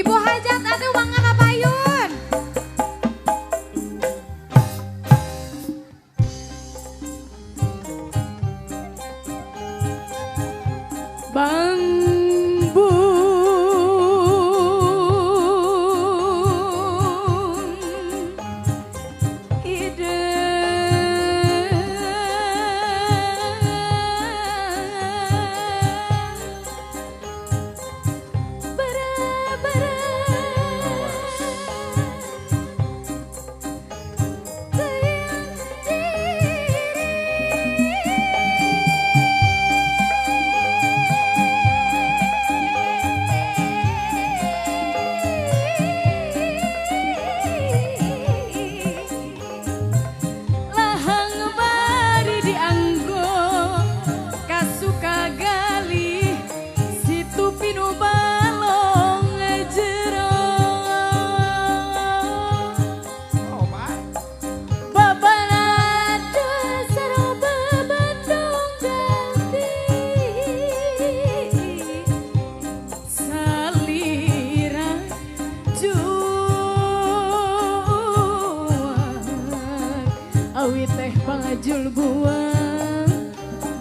Ibu hajat atuh mangga ka payun. Bambu awi teh pangajul buang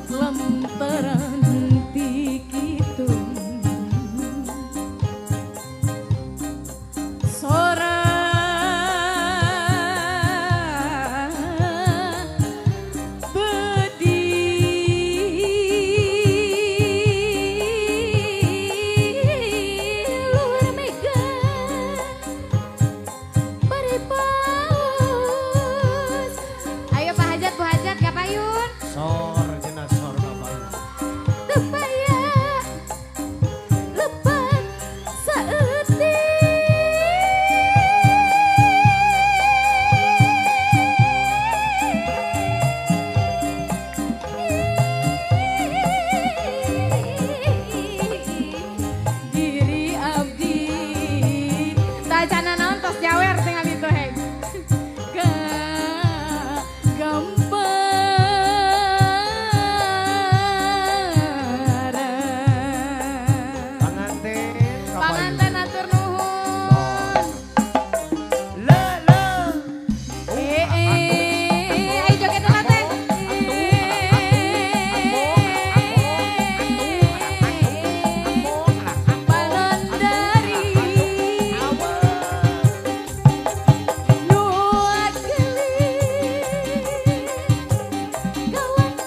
lantaran ti kitu sora bedi luhur mega bari paus. Ayo Pak Hajat, Bu Hajat, kapayun. Sor jenah sor kapayun. Tepaya lepat saeutik. Diri abdi tacana naon tos nyawer tinggal itu hei. Gamparan. Panganten kapayun. Panganten atur nuhun. Le le. Eh eh, ayo joget heula teh. Panandari nu agelis kawan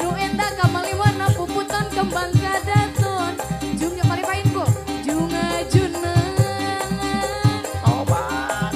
nu eta kamaliwana puputon kembang kadaton jung paripain Bu junga junan Tobat.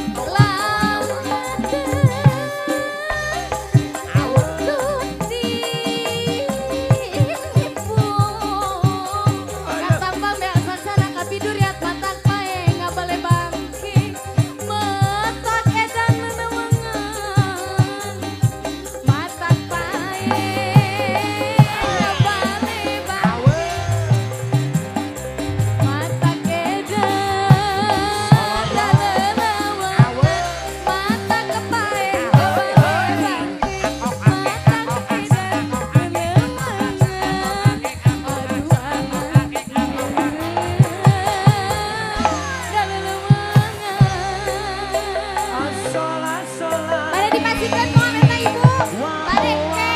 Asola sola. Pada dipastikan mau minta ibu, pada ke.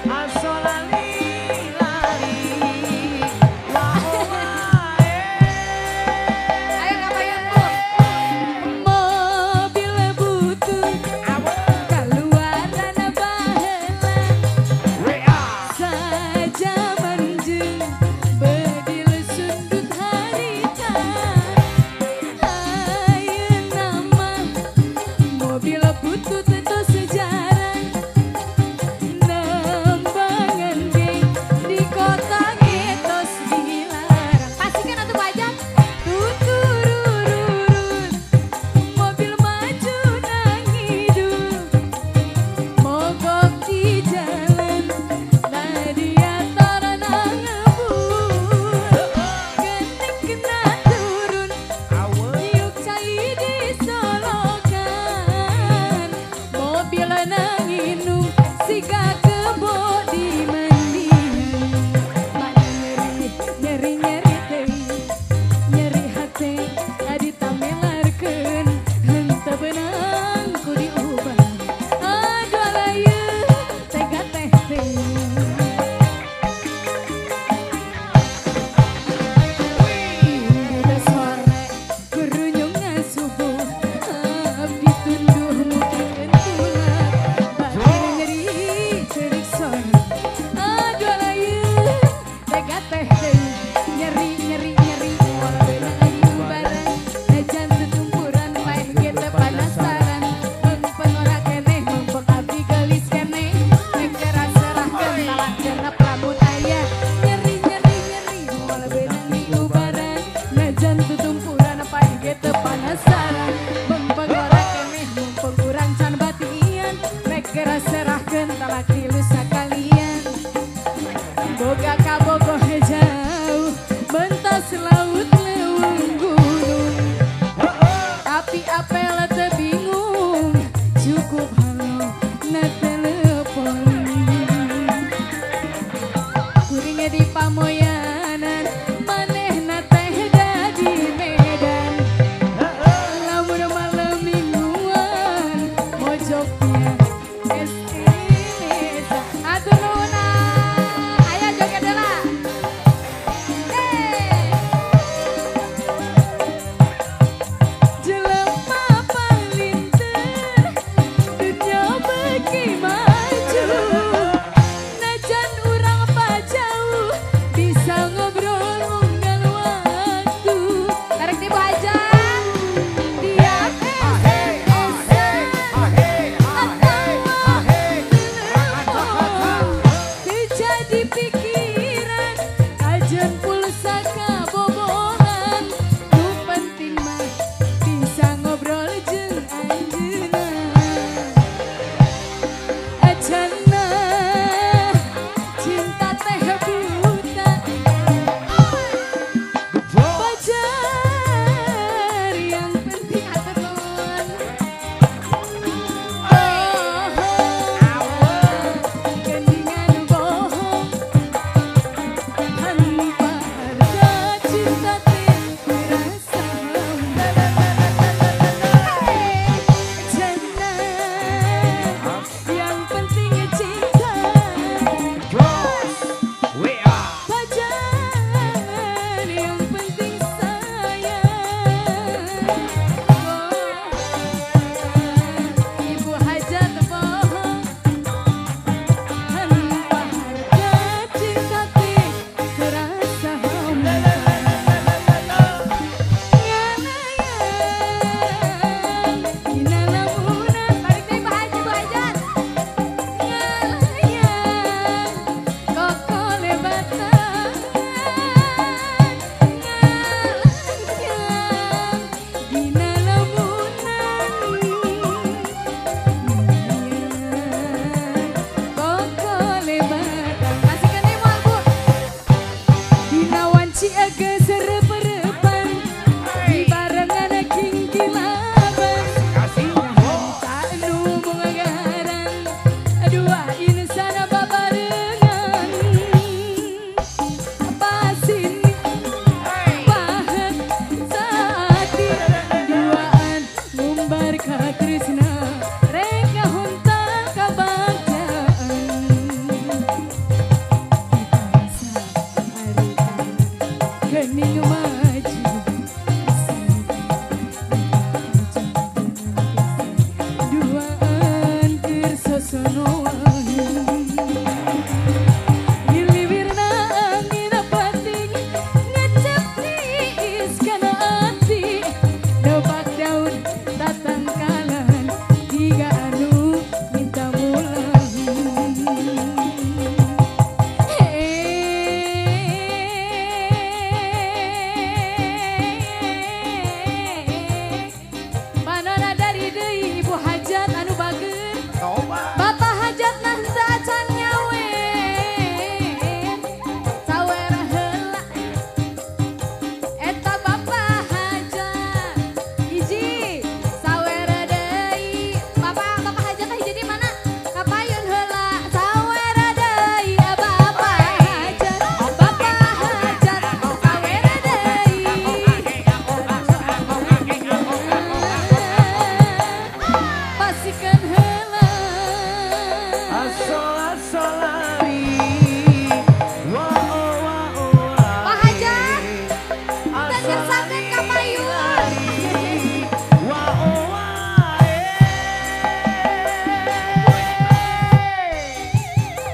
Asola li lari. Wa Ayo ngapain Bu? Mobil butuh kaluaran baheula sajaman jeung bedil sundut harita. Ayeuna mah mobil butut tos sejarah nembangan ge di kota ge tos dilarang. Pastikan atuh pajak tuturururut mobil maju nangidul mogok di jalan radiator nangebul gening kena turun yuk cai di solokan pojoknya SMS. Atur nuhun. Ayo joget heula. Jelema palinter dunya beuki maju. Najan urang pajauh bisa ngobrol unggal waktu. Tarik di Bu Hajat. Tiap SMS atawa telepon jadi pikiran kajen pulsa kabobohan. Nu penting mah bisa ngobrol jeung anjeunna. Acana cinta teh buta. Pacar yang penting hatur nuhun. Bohong, gendingan bohong. Tanpa harga cinta teh terasa. Jana yang penting cinta. Jos WA. Pacar yang penting sayang. Bohong, Ibu Hajat bohong. Tanpa harga cinta teh terasa hampa. Ngalayang dina lamunan. Balik deui Bu Haji, Bu Hajat. Ngalayang kokolebatan. Ngalayang dina lamunan. Ngalayang kokolebatan. Kasihkeun deui moal Bu. Dina wanci geus rep-repan, dibarengan kingkilaban. Kasih bos. Tak nu mungagaran, dua insan babarengan. Pasin pahet saati, duaan ngumbar katresna, rek ngahuntal kabagjaan. Dipaksa harita gening maju. Duaan keur sosonoan. Giliwirna angin penting ngecep tiis kana ati. Dobak daun tatangkalan tiga anu minta mulang. Panona dari deui Ibu Hajat anu bager. Coba. Bapak Hajat nah teu acan nyawer. Sawer heula eta Bapak Hajat. Hiji sawer deui. Bapak Bapak Hajat teh hiji di mana? Kapayun heula. Sawer deui Bapak Hajat. Bapak Hajat sawer deui. Pasikeun heula. Asol asolari. Wa wa Pak Hajat, teu ngersakeun kapayun. Wa wa.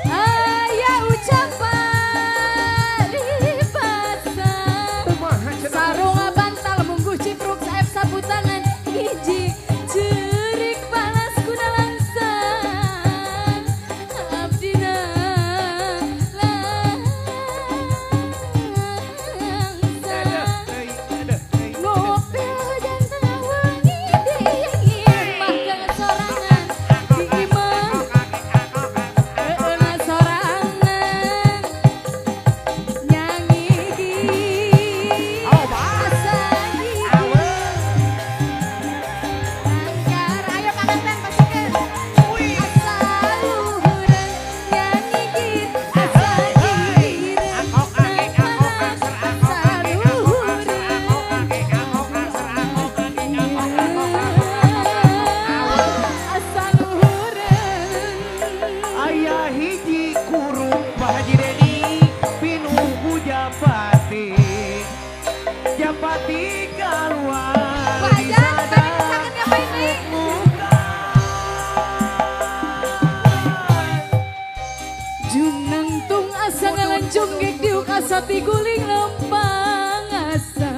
Aya ucapan dipaksa. Sarung bantal mungguh cipruk saep sapu tangan hiji cerik balas kunalang. Junggek diuk asa tiguling lempang asa.